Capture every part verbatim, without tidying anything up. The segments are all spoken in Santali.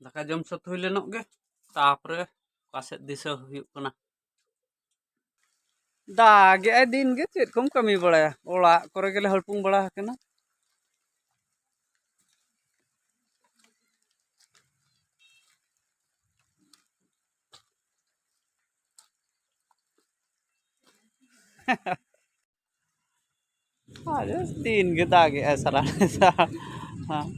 ᱫᱟᱠᱟ ᱡᱚᱢ ᱥᱟᱹᱛ ᱦᱩᱭ ᱞᱮᱱᱚᱜ ᱜᱮ, ᱛᱟᱯᱚᱨᱮ ᱚᱠᱟ ᱥᱮᱫ ᱫᱤᱥᱟᱹ ᱦᱩᱭᱩᱜ ᱠᱟᱱᱟ᱾ ᱫᱟᱜᱮᱜᱼᱟᱭ ᱫᱤᱱ ᱜᱮ, ᱪᱮᱫ ᱠᱚᱢ ᱠᱟᱹᱢᱤ ᱵᱟᱲᱟᱭᱟ? ᱚᱲᱟᱜ ᱠᱚᱨᱮ ᱜᱮᱞᱮ ᱦᱟᱹᱲᱯᱩᱝ ᱵᱟᱲᱟ ᱟᱠᱟᱱᱟ᱾ ᱟᱫᱚ ᱫᱤᱱ ᱜᱮ ᱫᱟᱜᱮᱜᱼᱟᱭ ᱥᱟᱨᱟ᱾ ᱦᱮᱸ, ᱦᱮᱸ᱾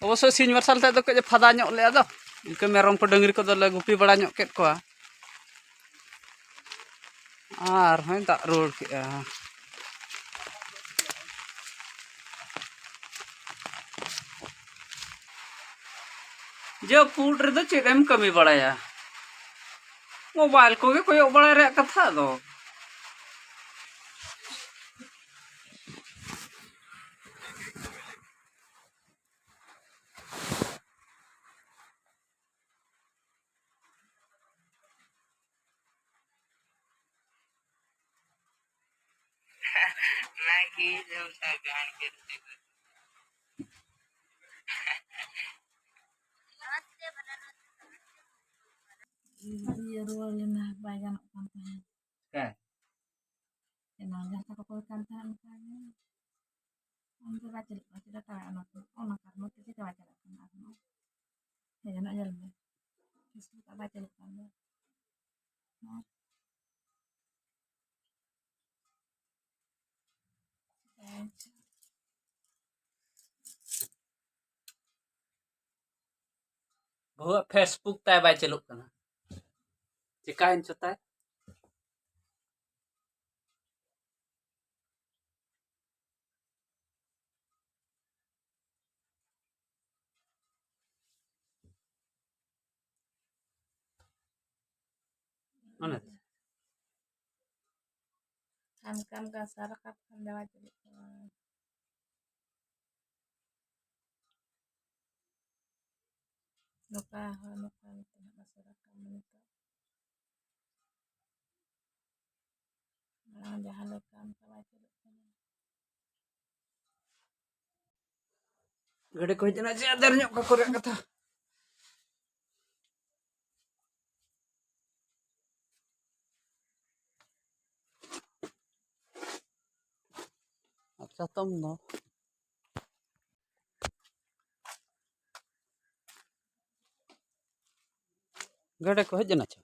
ᱚᱵᱚᱥᱥᱳᱭ ᱥᱤᱧ ᱢᱟᱨᱥᱟᱞ ᱴᱷᱮᱡ ᱫᱚ ᱠᱟᱹᱡ ᱮ ᱯᱷᱟᱫᱟ ᱧᱚᱜ ᱞᱮᱫᱼᱟ ᱫᱚ, ᱤᱱᱠᱟᱹ ᱢᱮᱨᱚᱢ ᱠᱚ ᱰᱟᱹᱝᱨᱤ ᱠᱚᱫᱚᱞᱮ ᱜᱩᱯᱤ ᱵᱟᱲᱟ ᱧᱚᱜ ᱠᱮᱫ ᱠᱚᱣᱟ᱾ ᱟᱨᱦᱚᱸᱭ ᱫᱟᱜ ᱨᱩᱣᱟᱹᱲ ᱠᱮᱫᱼᱟ᱾ ᱡᱟᱹᱯᱩᱫ ᱨᱮᱫᱚ ᱪᱮᱫ ᱮᱢ ᱠᱟᱹᱢᱤ ᱵᱟᱲᱟᱭᱟ? ᱢᱳᱵᱟᱭᱤᱞ ᱠᱚᱜᱮ ᱠᱚᱭᱚᱜ ᱵᱟᱲᱟᱭ ᱨᱮᱭᱟᱜ ᱠᱟᱛᱷᱟ ᱫᱚ᱾ ᱤᱭᱟᱹ ᱨᱩᱣᱟᱹᱲ ᱞᱮᱱᱟ, ᱵᱟᱭ ᱜᱟᱱᱚᱜ ᱠᱟᱱ ᱛᱟᱦᱮᱸᱫ᱾ ᱦᱮᱸ᱾ ᱮᱱᱟᱝ ᱡᱟᱦᱟᱸ ᱞᱮᱠᱟ ᱠᱚ ᱠᱚᱭ ᱠᱟᱱ ᱛᱟᱦᱮᱸᱫ, ᱚᱱᱠᱟ ᱜᱮ᱾ ᱩᱱᱠᱩ ᱵᱟᱭ ᱪᱟᱹᱞᱩᱜ ᱠᱟᱱᱟ, ᱪᱮᱫ ᱞᱮᱠᱟ ᱚᱱᱟ ᱠᱚ, ᱚᱱᱟ ᱠᱟᱨᱚᱱ ᱛᱮ ᱪᱮᱫ ᱵᱟᱭ ᱪᱟᱞᱟᱜ ᱠᱟᱱᱟ ᱟᱨᱦᱚᱸ᱾ ᱦᱮᱸ, ᱡᱟᱱᱚᱜ ᱧᱮᱞ ᱢᱮ᱾ Facebook ᱵᱟᱭ ᱪᱟᱹᱞᱩᱜ ᱠᱟᱱ ᱫᱚ᱾ ᱦᱮᱸ᱾ ᱟᱪᱪᱷᱟ᱾ ᱵᱟᱹᱦᱩᱣᱟᱜ Facebook ᱛᱟᱭ ᱵᱟᱭ ᱪᱟᱹᱞᱩᱜ ᱠᱟᱱᱟ᱾ ᱪᱮᱠᱟᱭᱮᱱ ᱪᱚ ᱛᱟᱭ? ᱚᱱᱟ ᱫᱚ᱾ ᱠᱷᱟᱱ ᱠᱟᱢ ᱠᱟ ᱥᱟᱨᱟ ᱠᱟᱛ ᱠᱷᱟᱱ ᱫᱟᱣᱟ ᱪᱟᱞᱩᱜ ᱠᱟᱱᱟ᱾ ᱱᱚᱝᱠᱟ ᱦᱚᱸ ᱱᱚᱝᱠᱟ ᱱᱤᱛᱚᱜ ᱦᱟᱸᱜ ᱥᱟᱨᱟ ᱠᱟᱢ ᱱᱤᱛᱚᱜ᱾ ᱢᱟᱲᱟᱝ ᱡᱟᱦᱟᱸ ᱞᱮᱠᱟ ᱚᱱᱠᱟ ᱵᱟᱭ ᱪᱟᱞᱩᱜ ᱠᱟᱱᱟ᱾ ᱜᱮᱰᱮ ᱠᱚ ᱦᱮᱡ ᱮᱱᱟ, ᱡᱮ ᱟᱫᱮᱨ ᱧᱚᱜ ᱠᱚ ᱨᱮᱭᱟᱜ ᱠᱟᱛᱷᱟ᱾ ᱟᱨ ᱪᱟᱛᱚᱢ ᱫᱚ ᱜᱮᱰᱮ ᱠᱚ ᱦᱮᱡ ᱮᱱᱟ ᱪᱮ?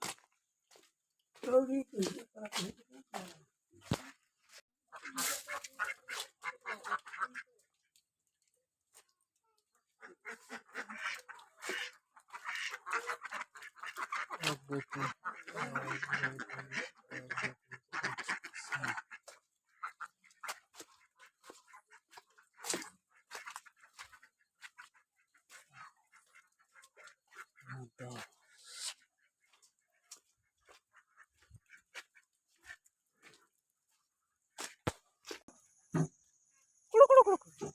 ᱠᱩᱲᱩ, ᱠᱩᱲᱩ, ᱠᱩᱲᱩ, ᱠᱩᱲᱩ᱾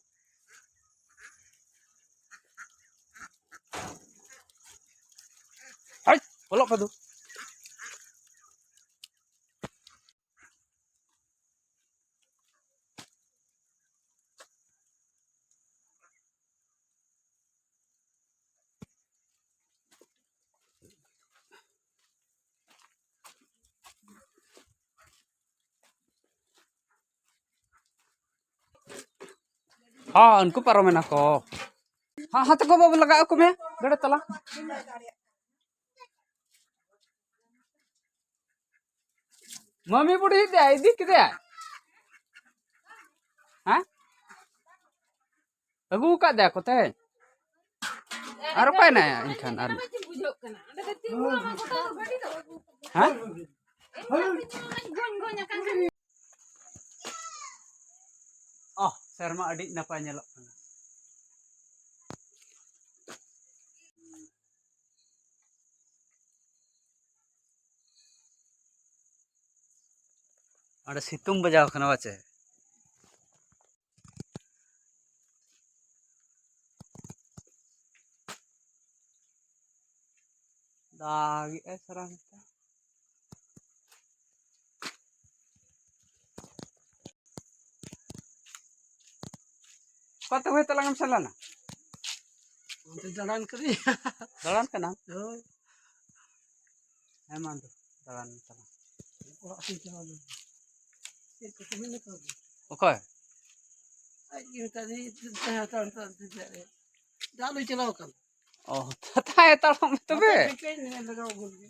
ᱦᱟᱭ, ᱵᱚᱞᱚᱜ ᱯᱮ ᱫᱩ᱾ ᱦᱚᱸ, ᱩᱱᱠᱩ ᱯᱟᱨᱚᱢᱮᱱᱟ ᱠᱚ᱾ ᱦᱚᱸ, ᱦᱟᱛᱮ ᱠᱚ ᱵᱟᱵᱩ ᱞᱟᱜᱟᱜ ᱟᱠᱚ ᱢᱮ, ᱜᱮᱰᱮ ᱛᱟᱞᱟ᱾ ᱢᱟᱹᱢᱤ ᱵᱩᱰᱷᱤ ᱤᱫᱤ, ᱤᱫᱤ ᱠᱮᱫᱮᱭᱟ᱾ ᱦᱮᱸ? ᱟᱹᱜᱩ ᱟᱠᱟᱫ ᱫᱮᱭᱟ ᱠᱚ ᱛᱮᱦᱮᱧ᱾ ᱟᱨ ᱚᱠᱟᱭ ᱱᱟᱭ ᱮᱱᱠᱷᱟᱱ ᱟᱨ? ᱦᱮᱸ? ᱚ, ᱥᱮᱨᱢᱟ ᱟᱹᱰᱤ ᱱᱟᱯᱟᱭ ᱧᱮᱞᱚᱜ ᱠᱟᱱᱟ᱾ ᱚᱸᱰᱮ ᱥᱤᱛᱩᱝ ᱵᱟᱡᱟᱣ ᱠᱟᱱᱟ ᱵᱟᱪᱮ? ᱫᱟᱜᱮᱜᱼᱟᱭ ᱥᱟᱨᱟ ᱧᱤᱫᱟᱹ᱾ ᱚᱠᱟ ᱛᱮ ᱦᱚᱭ ᱛᱟᱞᱟᱝ ᱮᱢ ᱪᱟᱞᱟᱣᱱᱟ? ᱚᱱᱛᱮ ᱫᱟᱬᱟᱱ ᱠᱟᱹᱱᱟᱹᱧ᱾ ᱫᱟᱬᱟᱱ ᱠᱟᱱᱟᱢ? ᱦᱳᱭ᱾ ᱦᱮᱸ, ᱢᱟ ᱫᱩ, ᱫᱟᱬᱟᱱ ᱪᱟᱞᱟᱜ᱾ ᱚᱲᱟᱜ ᱥᱮᱫ ᱪᱟᱞᱟᱣ ᱞᱮᱱ᱾ ᱪᱮᱫ ᱠᱚ ᱠᱟᱹᱢᱤ ᱞᱮᱠᱟ ᱜᱮ? ᱚᱠᱚᱭ? ᱟᱡ ᱜᱮ ᱢᱮᱛᱟ ᱫᱤᱧ, ᱛᱟᱦᱮᱸ ᱦᱟᱛᱟᱲ ᱦᱟᱛᱟᱲ ᱛᱮ ᱪᱮᱫ ᱨᱮ? ᱫᱟᱜ ᱞᱩᱭ ᱪᱟᱞᱟᱣ ᱟᱠᱟᱱ᱾ ᱚ, ᱛᱟᱦᱮᱸ ᱦᱟᱛᱟᱲᱚᱜ ᱢᱮ ᱛᱚᱵᱮ᱾ ᱱᱚᱛᱮ ᱴᱷᱤᱠᱟᱹᱧ ᱧᱮᱞ ᱞᱟᱜᱟᱣ ᱟᱹᱜᱩ ᱞᱮᱜᱮ᱾